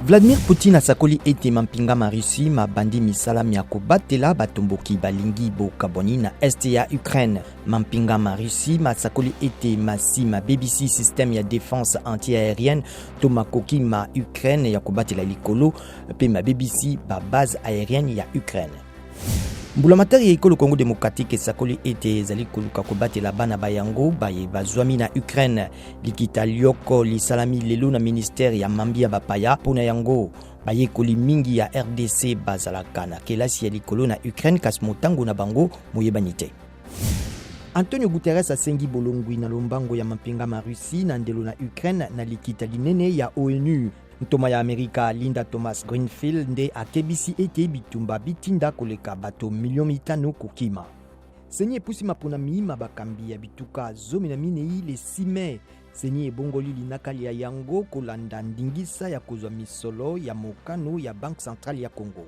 Vladimir Poutine asakoli ete mampinga ma Russie mabandi misala mya kobatela batomboki balingi bokabwani na est ya Ukraine. Mampinga ma Russie masakoli ete masi mabebisi système ya défense anti-aérienne to makoki ma Ukraine ya kobatela likolo mpe mabebisi ba base aérienne ya Ukraine. Mbulamatari ya ekolo Congo demokratike esakoli ete ezali koluka kobatela bana ba yango baye bazwami na Ukraine. Likita lyoko lisalami lelo na ministère ya mambi ya bapaya mpo na yango. Bayekoli mingi ya RDC bazalaka na kelasi ya likolo na Ukraine kasi motango na bango moyebani te. Antonio Guterres asengi bolongwi na lombango ya mampinga ma Russie na ndelo na Ukraine na likita linene ya ONU. Ntoma ya Amerika Linda Thomas-Greenfield nde akebisi ete bitumba bitinda koleka bato 5,000,000 kokima. Ceni epusi maponami ma bakambi ya bituka 14 le 6 mai. Ceni ebongoli linaka lya yango kolanda ndingisa ya kozwa misolo ya mokano ya Banque centrale ya Congo.